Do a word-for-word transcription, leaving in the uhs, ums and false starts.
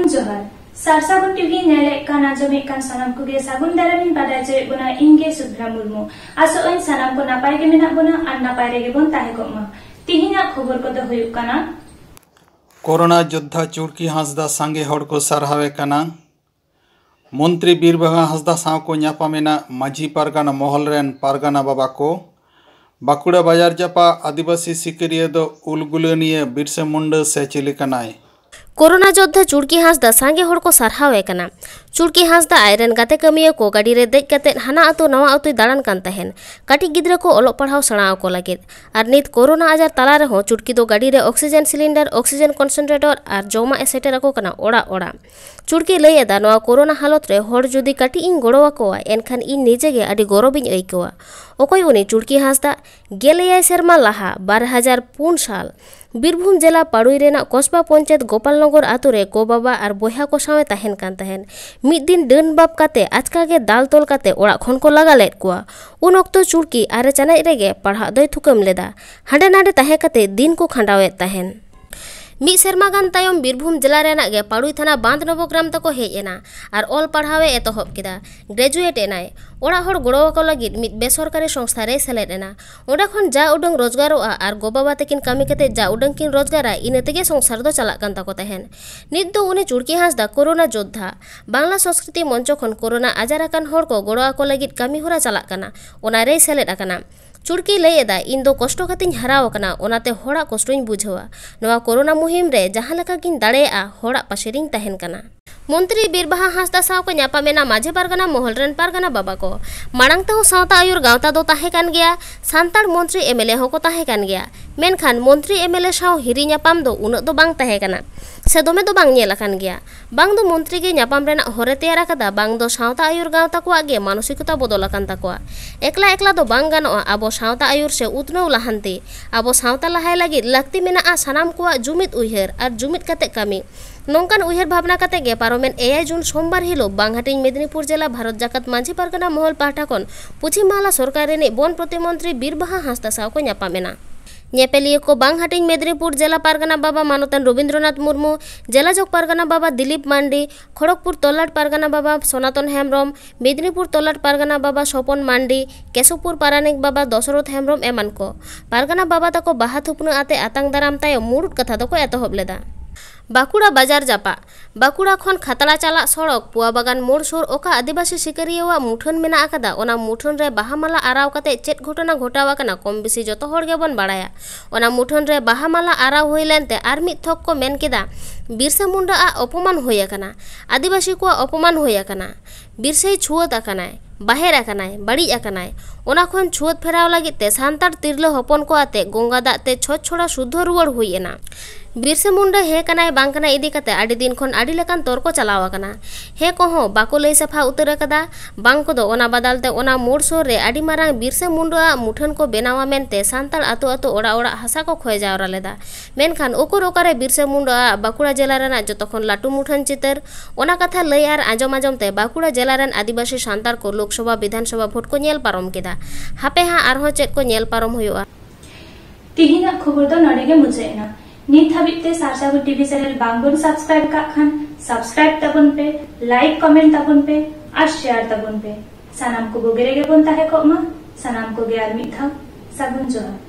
ᱡᱚᱦᱟᱨ᱾ ᱥᱟᱨᱥᱟᱜᱩᱱ ᱴᱤᱵᱷᱤ ᱧᱮᱞᱮᱫ ᱠᱟᱱ ᱟᱸᱡᱚᱢᱮᱫ ᱠᱟᱱ ᱥᱟᱱᱟᱢ ᱠᱚᱜᱮ ᱥᱟᱹᱜᱩᱱ ᱫᱟᱨᱟᱢ ᱤᱧ ᱵᱟᱰᱟᱭ ᱦᱚᱪᱚᱭᱮᱫ ᱵᱚᱱᱟ, ᱤᱧ ᱜᱮ ᱥᱩᱵᱷᱨᱟ ᱢᱩᱨᱢᱩ᱾ ᱟᱥᱚᱜ ᱟᱹᱧ ᱥᱟᱱᱟᱢ ᱠᱚ ᱱᱟᱯᱟᱭ ᱜᱮ ᱢᱮᱱᱟᱜ ᱵᱚᱱᱟ ᱟᱨ ᱱᱟᱯᱟᱭ ᱨᱮᱜᱮ ᱵᱚᱱ ᱛᱟᱦᱮᱸ ᱠᱚᱜ ᱢᱟ᱾ ᱛᱤᱦᱤᱧᱟᱜ ᱠᱷᱚᱵᱚᱨ ᱠᱚᱫᱚ ᱦᱩᱭᱩᱜ ᱠᱟᱱᱟ᱾ ᱠᱳᱨᱳᱱᱟ ᱡᱳᱫᱽᱫᱷᱟ ᱪᱩᱲᱠᱤ ᱦᱟᱸᱥᱫᱟ ᱥᱟᱸᱜᱮ ᱦᱚᱲ ᱠᱚ ᱥᱟᱨᱦᱟᱣᱮ ᱠᱟᱱᱟ᱾ ᱢᱚᱱᱛᱨᱤ ᱵᱤᱨ ᱵᱟᱦᱟ ᱦᱟᱸᱥᱫᱟ ᱥᱟᱶ ᱠᱚ ᱧᱟᱯᱟᱢᱮᱱᱟ ᱢᱟᱹᱡᱷᱤ ᱯᱟᱨᱜᱟᱱᱟ ᱢᱚᱦᱚᱞ ᱨᱮᱱ ᱯᱟᱨᱜᱟᱱᱟ ᱵᱟᱵᱟ ᱠᱚ᱾ ᱵᱟᱸᱠᱩᱲᱟ ᱵᱟᱡᱟᱨ ᱡᱟᱯᱟᱜ ᱟᱹᱫᱤᱵᱟᱹᱥᱤ ᱥᱤᱠᱟᱹᱨᱤᱭᱟᱹ ᱫᱚ ᱩᱞᱜᱩᱞᱟᱹᱱᱤᱭᱟᱹ ᱵᱤᱨᱥᱟᱹ ᱢᱩᱱᱰᱟᱹ ᱥᱮ ᱪᱤᱞᱤ ᱠᱟᱱᱟᱭ? ᱠᱳᱨᱳᱱᱟ ᱡᱳᱫᱽᱫᱷᱟ ᱪᱩᱲᱠᱤ ᱦᱟᱸᱥᱫᱟ ᱥᱟᱸᱜᱮ ᱦᱚᱲ ᱠᱚ ᱥᱟᱨᱦᱟᱣ ᱮ ᱠᱟᱱᱟ᱾ ᱪᱩᱲᱠᱤ ᱦᱟᱸᱥᱫᱟ ᱟᱡ ᱨᱮᱱ ᱜᱟᱛᱮ ᱠᱟᱹᱢᱤᱭᱟᱹ ᱠᱚ ᱜᱟᱹᱰᱤ ᱨᱮ ᱫᱮᱡ ᱠᱟᱛᱮᱫ ᱦᱟᱱᱟ ᱟᱹᱛᱩ ᱱᱟᱣᱟ ᱟᱹᱛᱩᱭ ᱫᱟᱬᱟᱱ ᱠᱟᱱ ᱛᱟᱦᱮᱱ, ᱠᱟᱹᱴᱤᱡ ᱜᱤᱫᱽᱨᱟᱹ ᱠᱚ ᱚᱞᱚᱜ ᱯᱟᱲᱦᱟᱣ ᱥᱮᱬᱟ ᱟᱠᱚ ᱞᱟᱹᱜᱤᱫ᱾ ᱟᱨ ᱱᱤᱛ ᱠᱳᱨᱳᱱᱟ ᱟᱡᱟᱨ ᱛᱟᱞᱟ ᱨᱮᱦᱚᱸ ᱪᱩᱲᱠᱤ ᱫᱚ ᱜᱟᱹᱰᱤ ᱨᱮ ᱚᱠᱥᱤᱡᱮᱱ ᱥᱤᱞᱤᱱᱰᱟᱨ, ᱚᱠᱥᱤᱡᱮᱱ ᱠᱚᱱᱥᱮᱱᱴᱨᱮᱴᱚᱨ ᱟᱨ ᱡᱚᱢᱟᱜ ᱮ ᱥᱮᱴᱮᱨ ᱟᱠᱚ ᱠᱟᱱᱟ ᱚᱲᱟᱜ ᱚᱲᱟᱜ᱾ ᱪᱩᱲᱠᱤ ᱞᱟᱹᱭ ᱮᱫᱟ, ᱱᱚᱣᱟ ᱠᱳᱨᱳᱱᱟ ᱦᱟᱞᱚᱛ ᱨᱮ ᱦᱚᱲ ᱡᱩᱫᱤ ᱠᱟᱹᱴᱤᱡ ᱤᱧ ᱜᱚᱲᱚ ᱟᱠᱚᱣᱟ, ᱮᱱᱠᱷᱟᱱ ᱤᱧ ᱱᱤᱡᱮ ᱜᱮ ᱟᱹᱰᱤ ᱜᱚᱨᱚᱵᱤᱧ ᱟᱹᱭᱠᱟᱹᱣᱟ᱾ ᱚᱠᱚᱭ ᱩᱱᱤ ᱪᱩᱲᱠᱤ ᱦᱟᱸᱥᱫᱟ? ᱜᱮᱞ ᱮᱭᱟᱭ ᱥᱮᱨᱢᱟ ᱞᱟᱦᱟ, ᱵᱟᱨ ᱦᱟᱡᱟᱨ ᱯᱩᱱ ᱥᱟᱞ, ᱵᱤᱨᱵᱷᱩᱢ ᱡᱮᱞᱟ ᱯᱟᱲᱩᱭ ᱨᱮᱱᱟᱜ ᱠᱚᱥᱵᱟ ᱯᱚᱧᱪᱟᱭᱮᱛ ᱜᱳᱯᱟᱞᱱᱚᱜᱚᱨ ᱟᱛᱳ ᱨᱮ ᱜᱚ-ᱵᱟᱵᱟ ᱟᱨ ᱵᱚᱭᱦᱟ ᱠᱚ ᱥᱟᱶ ᱮ ᱛᱟᱦᱮᱱ ᱠᱟᱱ ᱛᱟᱦᱮᱸᱱ᱾ ᱢᱤᱫ ᱫᱤᱱ ᱰᱟᱹᱱ ᱵᱟᱯ ᱠᱟᱛᱮ ᱟᱪᱠᱟ ᱜᱮ ᱫᱟᱞ ᱛᱚᱞ ᱠᱟᱛᱮ ᱚᱲᱟᱜ ᱠᱷᱚᱱ ᱠᱚ ᱞᱟᱜᱟ ᱞᱮᱫ ᱠᱚᱣᱟ᱾ ᱩᱱ ᱚᱠᱛᱚ ᱪᱩᱲᱠᱤ ᱟᱨᱮ ᱪᱟᱱᱟᱪ ᱨᱮᱜᱮ ᱯᱟᱲᱦᱟᱜ ᱫᱚᱭ ᱛᱷᱩᱠᱟᱹᱢ ᱞᱮᱫᱟ᱾ ᱦᱟᱸᱰᱮ ᱱᱟᱰᱮ ᱛᱟᱦᱮᱸ ᱠᱟᱛᱮ ᱫᱤᱱ ᱠᱚ ᱠᱷᱟᱸᱰᱟᱣᱮᱫ ᱛᱟᱦᱮᱸᱱ᱾ ᱢᱤᱫ ᱥᱮᱨᱢᱟ ᱜᱟᱱ ᱛᱟᱭᱚᱢ ᱵᱤᱨᱵᱷᱩᱢ ᱡᱮᱞᱟ ᱨᱮᱱᱟᱜ ᱜᱮ ᱯᱟᱲᱩᱭ ᱛᱷᱟᱱᱟ ᱵᱟᱸᱫᱽ ᱱᱚᱵᱚᱜᱨᱟᱢ ᱛᱮᱠᱚ ᱦᱮᱡ ᱮᱱᱟ ᱟᱨ ᱚᱞ ᱯᱟᱲᱦᱟᱣ ᱮ ᱮᱛᱚᱦᱚᱵ ᱠᱮᱫᱟ᱾ ᱜᱨᱮᱡᱩᱭᱮᱴ ᱮᱱᱟᱭ᱾ ᱚᱲᱟᱜ ᱦᱚᱲ ᱜᱚᱲᱚ ᱟᱠᱚ ᱞᱟᱹᱜᱤᱫ ᱢᱤᱫ ᱵᱮᱥᱚᱨᱠᱟᱨᱤ ᱥᱚᱝᱥᱛᱷᱟ ᱨᱮᱭ ᱥᱮᱞᱮᱫ ᱮᱱᱟ᱾ ᱚᱸᱰᱮ ᱠᱷᱚᱱ ᱡᱟ ᱩᱰᱟᱹᱝ ᱨᱳᱡᱽᱜᱟᱨᱚᱜᱼᱟ ᱟᱨ ᱜᱚ-ᱵᱟᱵᱟ ᱛᱟᱹᱠᱤᱱ ᱠᱟᱹᱢᱤ ᱠᱟᱛᱮ ᱡᱟ ᱩᱰᱟᱹᱝ ᱠᱤᱱ ᱨᱳᱡᱽᱜᱟᱨᱟ, ᱤᱱᱟᱹ ᱛᱮᱜᱮ ᱥᱚᱝᱥᱟᱨ ᱫᱚ ᱪᱟᱞᱟᱜ ᱠᱟᱱ ᱛᱟᱠᱚ ᱛᱟᱦᱮᱸᱱ᱾ ᱱᱤᱛ ᱫᱚ ᱩᱱᱤ ᱪᱩᱲᱠᱤ ᱦᱟᱸᱥᱫᱟ ᱠᱳᱨᱳᱱᱟ ᱡᱳᱫᱽᱫᱷᱟ, ᱵᱟᱝᱞᱟ ᱥᱚᱸᱥᱠᱨᱤᱛᱤ ᱢᱚᱧᱪᱚ ᱠᱷᱚᱱ ᱠᱳᱨᱳᱱᱟ ᱟᱡᱟᱨ ᱟᱠᱟᱱ ᱦᱚᱲ ᱠᱚ ᱜᱚᱲᱚ ᱟᱠᱚ ᱞᱟᱹᱜᱤᱫ ᱠᱟᱹᱢᱤ ᱦᱚᱨᱟ ᱪᱟᱞᱟᱜ ᱠᱟᱱᱟ, ᱚᱱᱟ ᱨᱮᱭ ᱥᱮᱞᱮᱫ ᱟᱠᱟᱱᱟ᱾ ᱪᱩᱲᱠᱤ ᱞᱟᱹᱭ ᱮᱫᱟ, ᱤᱧ ᱫᱚ ᱠᱚᱥᱴᱚ ᱠᱟᱛᱮᱧ ᱦᱟᱨᱟᱣ ᱟᱠᱟᱱᱟ, ᱚᱱᱟᱛᱮ ᱦᱚᱲᱟᱜ ᱠᱚᱥᱴᱚᱧ ᱵᱩᱡᱷᱟᱹᱣᱟ᱾ ᱱᱚᱣᱟ ᱠᱳᱨᱳᱱᱟ ᱢᱩᱦᱤᱢ ᱨᱮ ᱡᱟᱦᱟᱸ ᱞᱮᱠᱟ ᱜᱤᱧ ᱫᱟᱲᱮᱭᱟᱜᱼᱟ, ᱦᱚᱲᱟᱜ ᱯᱟᱥᱮ ᱨᱤᱧ ᱛᱟᱦᱮᱱ ᱠᱟᱱᱟ᱾ ᱢᱚᱱᱛᱨᱤ ᱵᱤᱨᱵᱟᱦᱟ ᱦᱟᱸᱥᱫᱟ ᱥᱟᱶ ᱠᱚ ᱧᱟᱯᱟᱢ ᱮᱱᱟ ᱢᱟᱹᱡᱷᱤ ᱯᱟᱨᱜᱟᱱᱟ ᱢᱚᱦᱚᱞ ᱨᱮᱱ ᱯᱟᱨᱜᱟᱱᱟ ᱵᱟᱵᱟ ᱠᱚ᱾ ᱢᱟᱲᱟᱝ ᱛᱮᱦᱚᱸ ᱥᱟᱶᱛᱟ ᱟᱹᱭᱩᱨ ᱜᱟᱶᱛᱟ ᱫᱚ ᱛᱟᱦᱮᱸ ᱠᱟᱱ ᱜᱮᱭᱟ, ᱥᱟᱱᱛᱟᱲ ᱢᱚᱱᱛᱨᱤ ᱮᱢ ᱮᱞ ᱮ ᱦᱚᱸᱠᱚ ᱛᱟᱦᱮᱸ ᱠᱟᱱ ᱜᱮᱭᱟ, ᱢᱮᱱᱠᱷᱟᱱ ᱢᱚᱱᱛᱨᱤ ᱮᱢ ᱮᱞ ᱮ ᱥᱟᱶ ᱦᱤᱨᱤ ᱧᱟᱯᱟᱢ ᱫᱚ ᱩᱱᱟᱹᱜ ᱫᱚ ᱵᱟᱝ ᱛᱟᱦᱮᱸ ᱠᱟᱱᱟ, ᱥᱮ ᱫᱚᱢᱮ ᱫᱚ ᱵᱟᱝ ᱧᱮᱞ ᱟᱠᱟᱱ ᱜᱮᱭᱟ᱾ ᱵᱟᱝ ᱫᱚ ᱢᱚᱱᱛᱨᱤ ᱜᱮ ᱧᱟᱯᱟᱢ ᱨᱮᱱᱟᱜ ᱦᱚᱨᱮ ᱛᱮᱭᱟᱨ ᱟᱠᱟᱫᱟ, ᱵᱟᱝ ᱫᱚ ᱥᱟᱶᱛᱟ ᱟᱹᱭᱩᱨ ᱜᱟᱶᱛᱟ ᱠᱚᱣᱟᱜ ᱜᱮ ᱢᱟᱱᱚᱥᱤᱠᱚᱛᱟ ᱵᱚᱫᱚᱞ ᱟᱠᱟᱱ ᱛᱟᱠᱚᱣᱟ᱾ ᱮᱠᱞᱟ ᱮᱠᱞᱟ ᱫᱚ ᱵᱟᱝ ᱜᱟᱱᱚᱜᱼᱟ ᱟᱵᱚ ᱥᱟᱶᱛᱟ ᱟᱹᱭᱩᱨ ᱥᱮ ᱩᱛᱱᱟᱹᱣ ᱞᱟᱦᱟᱱᱛᱤ᱾ ᱟᱵᱚ ᱥᱟᱶᱛᱟ ᱞᱟᱦᱟᱭ ᱞᱟᱹᱜᱤᱫ ᱞᱟᱹᱠᱛᱤ ᱢᱮᱱᱟᱜᱼᱟ ᱥᱟᱱᱟᱢ ᱠᱚᱣᱟᱜ ᱡᱩᱢᱤᱫ ᱩᱭᱦᱟᱹᱨ ᱟᱨ ᱡᱩᱢᱤᱫ ᱠᱟᱛᱮ ᱠᱟᱹᱢᱤ᱾ ᱱᱚᱝᱠᱟᱱ ᱩᱭᱦᱟᱹᱨ ᱵᱷᱟᱵᱽᱱᱟ ᱠᱟᱛᱮ ᱜᱮ ᱯᱟᱨᱚᱢᱮᱱ ᱮᱭᱟᱭ ᱡᱩᱱ ᱥᱳᱢᱵᱟᱨ ᱦᱤᱞᱳᱜ ᱵᱟᱝᱦᱟᱴᱤᱧ ᱢᱮᱫᱽᱱᱤᱯᱩᱨ ᱡᱮᱞᱟ ᱵᱷᱟᱨᱚᱛ ᱡᱟᱠᱟᱛ ᱢᱟᱹᱡᱷᱤ ᱯᱟᱨᱜᱟᱱᱟ ᱢᱚᱦᱚᱞ ᱯᱟᱦᱴᱟ ᱠᱷᱚᱱ ᱯᱚᱪᱷᱤᱢ ᱵᱟᱝᱞᱟ ᱥᱚᱨᱠᱟᱨ ᱨᱤᱱᱤᱡ ᱵᱚᱱ ᱯᱨᱚᱛᱤᱢᱚᱱᱛᱨᱤ ᱵᱤᱨᱵᱟᱦᱟ ᱦᱟᱸᱥᱫᱟ ᱥᱟᱶ ᱠᱚ ᱧᱟᱯᱟᱢ ᱮᱱᱟ᱾ ᱧᱮᱯᱮᱞᱤᱭᱟᱹ ᱠᱚ ᱵᱟᱝ ᱦᱟᱹᱴᱤᱧ ᱢᱮᱫᱽᱱᱤᱯᱩᱨ ᱡᱮᱞᱟ ᱯᱟᱨᱜᱟᱱᱟ ᱵᱟᱵᱟ ᱢᱟᱱᱚᱛᱟᱱ ᱨᱚᱵᱤᱱᱫᱨᱚᱱᱟᱛᱷ ᱢᱩᱨᱢᱩ, ᱡᱮᱞᱟ ᱡᱚᱜᱽ ᱯᱟᱨᱜᱟᱱᱟ ᱵᱟᱵᱟ ᱫᱤᱞᱤᱯ ᱢᱟᱱᱰᱤ, ᱠᱷᱚᱲᱚᱜᱽᱯᱩᱨ ᱛᱚᱞᱟᱴ ᱯᱟᱨᱜᱟᱱᱟ ᱵᱟᱵᱟ ᱥᱚᱱᱟᱛᱚᱱ ᱦᱮᱢᱵᱨᱚᱢ, ᱢᱮᱫᱽᱱᱤᱯᱩᱨ ᱛᱚᱞᱟᱴ ᱯᱟᱨᱜᱟᱱᱟ ᱵᱟᱵᱟ ᱥᱚᱯᱚᱱ ᱢᱟᱱᱰᱤ, ᱠᱮᱥᱚᱯᱩᱨ ᱯᱟᱨᱟᱱᱤᱠ ᱵᱟᱵᱟ ᱫᱚᱥᱚᱨᱚᱛᱷ ᱦᱮᱢᱵᱨᱚᱢ ᱮᱢᱟᱱ ᱠᱚ᱾ ᱯᱟᱨᱜᱟᱱᱟ ᱵᱟᱵᱟ ᱛᱟᱠᱚ ᱵᱟᱦᱟ ᱛᱷᱩᱯᱱᱟᱹ ᱟᱛᱮ ᱟᱛᱟᱝ ᱫᱟᱨᱟᱢ ᱛᱟᱭᱚᱢ ᱢᱩᱲᱩᱫ ᱠᱟᱛᱷᱟ ᱫᱚᱠᱚ ᱮᱛᱚᱦᱚᱵ ᱞᱮᱫᱟ᱾ ᱵᱟᱸᱠᱩᱲᱟ ᱵᱟᱡᱟᱨ ᱡᱟᱯᱟᱜ᱾ ᱵᱟᱸᱠᱩᱲᱟ ᱠᱷᱚᱱ ᱠᱷᱟᱛᱲᱟ ᱪᱟᱞᱟᱜ ᱥᱚᱲᱚᱠ ᱯᱩᱣᱟ ᱵᱟᱜᱟᱱ ᱢᱳᱲ ᱥᱩᱨ ᱚᱠᱟ ᱟᱹᱫᱤᱵᱟᱹᱥᱤ ᱥᱤᱠᱟᱹᱨᱤᱭᱟᱹᱣᱟᱜ ᱢᱩᱴᱷᱟᱹᱱ ᱢᱮᱱᱟᱜ ᱟᱠᱟᱫᱟ, ᱚᱱᱟ ᱢᱩᱴᱷᱟᱹᱱ ᱨᱮ ᱵᱟᱦᱟ ᱢᱟᱞᱟ ᱟᱨᱟᱣ ᱠᱟᱛᱮ ᱪᱮᱫ ᱜᱷᱚᱴᱚᱱᱟ ᱜᱷᱚᱴᱟᱣ ᱟᱠᱟᱱᱟ, ᱠᱚᱢ ᱵᱮᱥᱤ ᱡᱚᱛᱚ ᱦᱚᱲ ᱜᱮᱵᱚᱱ ᱵᱟᱲᱟᱭᱟ᱾ ᱚᱱᱟ ᱢᱩᱴᱷᱟᱹᱱ ᱨᱮ ᱵᱟᱦᱟ ᱢᱟᱞᱟ ᱟᱨᱟᱣ ᱦᱩᱭ ᱞᱮᱱᱛᱮ ᱟᱨ ᱢᱤᱫ ᱛᱷᱚᱠ ᱠᱚ ᱢᱮᱱ ᱠᱮᱫᱟ, ᱵᱤᱨᱥᱟ ᱢᱩᱱᱰᱟ ᱟᱜ ᱚᱯᱚᱢᱟᱱ ᱦᱩᱭ ᱟᱠᱟᱱᱟ, ᱟᱹᱫᱤᱵᱟᱹᱥᱤ ᱠᱚᱣᱟᱜ ᱚᱯᱚᱢᱟᱱ ᱦᱩᱭ ᱟᱠᱟᱱᱟ, ᱵᱤᱨᱥᱟᱭ ᱪᱷᱩᱣᱟᱹᱛ ᱟᱠᱟᱱᱟᱭ, ᱵᱟᱦᱮᱨ ᱟᱠᱟᱱᱟᱭ, ᱵᱟᱹᱲᱤᱡ ᱟᱠᱟᱱᱟᱭ᱾ ᱚᱱᱟ ᱠᱷᱚᱱ ᱪᱷᱩᱣᱟᱹᱛ ᱯᱷᱮᱨᱟᱣ ᱞᱟᱹᱜᱤᱫ ᱛᱮ ᱥᱟᱱᱛᱟᱲ ᱛᱤᱨᱞᱟᱹ ᱦᱚᱯᱚᱱ ᱠᱚ ᱟᱛᱮ ᱜᱚᱝᱜᱟ ᱫᱟᱜ ᱛᱮ ᱪᱷᱚᱪ ᱪᱷᱚᱲᱟ ᱥᱩᱫᱽᱫᱷᱚ ᱨᱩᱣᱟᱹᱲ ᱦᱩᱭ ᱮᱱᱟ᱾ ᱵᱤᱨᱥᱟ ᱢᱩᱱᱰᱟ ᱦᱮᱸ ᱠᱟᱱᱟᱭ ᱵᱟᱝ ᱠᱟᱱᱟᱭ ᱤᱫᱤ ᱠᱟᱛᱮ ᱟᱹᱰᱤ ᱫᱤᱱ ᱠᱷᱚᱱ ᱟᱹᱰᱤ ᱞᱮᱠᱟᱱ ᱛᱚᱨᱠᱚ ᱪᱟᱞᱟᱣ ᱟᱠᱟᱱᱟ᱾ ᱦᱮᱸ ᱠᱚᱦᱚᱸ ᱵᱟᱠᱚ ᱞᱟᱹᱭ ᱥᱟᱯᱷᱟ ᱩᱛᱟᱹᱨ ᱟᱠᱟᱫᱟ, ᱵᱟᱝ ᱠᱚᱫᱚ ᱚᱱᱟ ᱵᱟᱫᱟᱞ ᱛᱮ ᱚᱱᱟ ᱢᱳᱲ ᱥᱩᱨ ᱨᱮ ᱟᱹᱰᱤ ᱢᱟᱨᱟᱝ ᱵᱤᱨᱥᱟ ᱢᱩᱱᱰᱟ ᱟᱜ ᱢᱩᱴᱷᱟᱹᱱ ᱠᱚ ᱵᱮᱱᱟᱣᱟ ᱢᱮᱱᱛᱮ ᱥᱟᱱᱛᱟᱲ ᱟᱛᱳ ᱟᱛᱳ ᱚᱲᱟᱜ ᱚᱲᱟᱜ ᱦᱟᱥᱟ ᱠᱚ ᱠᱷᱚᱭ ᱡᱟᱣᱨᱟ ᱞᱮᱫᱟ᱾ ᱢᱮᱱᱠᱷᱟᱱ ᱚᱠᱚᱨ ᱚᱠᱟᱨᱮ ᱵᱤᱨᱥᱟ ᱢᱩᱱᱰᱟ ᱟᱜ ᱵᱟᱸᱠᱩᱲᱟ ᱡᱮᱞᱟ ᱨᱮᱱᱟᱜ ᱡᱚᱛᱚ ᱠᱷᱚᱱ ᱞᱟᱹᱴᱩ ᱢᱩᱴᱷᱟᱹᱱ ᱪᱤᱛᱟᱹᱨ? ᱚᱱᱟ ᱠᱟᱛᱷᱟ ᱞᱟᱹᱭ ᱟᱨ ᱟᱸᱡᱚᱢ ᱟᱸᱡᱚᱢ ᱛᱮ ᱵᱟᱸᱠᱩᱲᱟ ᱡᱮᱞᱟ ᱨᱮᱱ ᱟᱹᱫᱤᱵᱟᱹᱥᱤ ᱥᱟᱱᱛᱟᱲ ᱠᱚ ᱞᱳᱠᱥᱚᱵᱷᱟ ᱵᱤᱫᱷᱟᱱ ᱥᱚᱵᱷᱟ ᱵᱷᱳᱴ ᱠᱚ ᱧᱮᱞ ᱯᱟᱨᱚᱢ ᱠᱮᱫᱟ᱾ ᱦᱟᱯᱮ ᱦᱟᱸᱜ ᱟᱨᱦᱚᱸ ᱪᱮᱫ ᱠᱚ ᱧᱮᱞ ᱯᱟᱨᱚᱢ ᱦᱩᱭᱩᱜᱼᱟ᱾ ᱛᱤᱦᱤᱧᱟᱜ ᱠᱷᱚᱵᱚᱨ ᱫᱚ ᱱᱚᱰᱮ ᱜᱮ ᱢᱩᱪᱟᱹᱫ ᱮᱱᱟ᱾ ᱱᱤᱛ ᱦᱟᱹᱵᱤᱡ ᱛᱮ ᱥᱟᱨ ᱥᱟᱹᱜᱩᱱ ᱴᱤᱵᱷᱤ ᱪᱮᱱᱮᱞ ᱵᱟᱝ ᱵᱚᱱ ᱥᱟᱵᱥᱠᱨᱟᱭᱤᱵ ᱟᱠᱟᱫ ᱠᱷᱟᱱ ᱥᱟᱵᱥᱠᱨᱟᱭᱤᱵ ᱛᱟᱵᱚᱱ ᱯᱮ, ᱞᱟᱭᱤᱠ ᱠᱚᱢᱮᱱᱴ ᱛᱟᱵᱚᱱ ᱯᱮ ᱟᱨ ᱥᱮᱭᱟᱨ ᱛᱟᱵᱚᱱ ᱯᱮ᱾ ᱥᱟᱱᱟᱢ ᱠᱚ ᱵᱩᱜᱤ ᱨᱮᱜᱮ ᱵᱚᱱ ᱛᱟᱦᱮᱸ ᱠᱚᱜ ᱢᱟ᱾ ᱥᱟᱱᱟᱢ ᱠᱚᱜᱮ ᱟᱨ ᱢᱤᱫ ᱫᱷᱟᱣ ᱥᱟᱹᱜᱩᱱ ᱡᱚᱦᱟᱨ᱾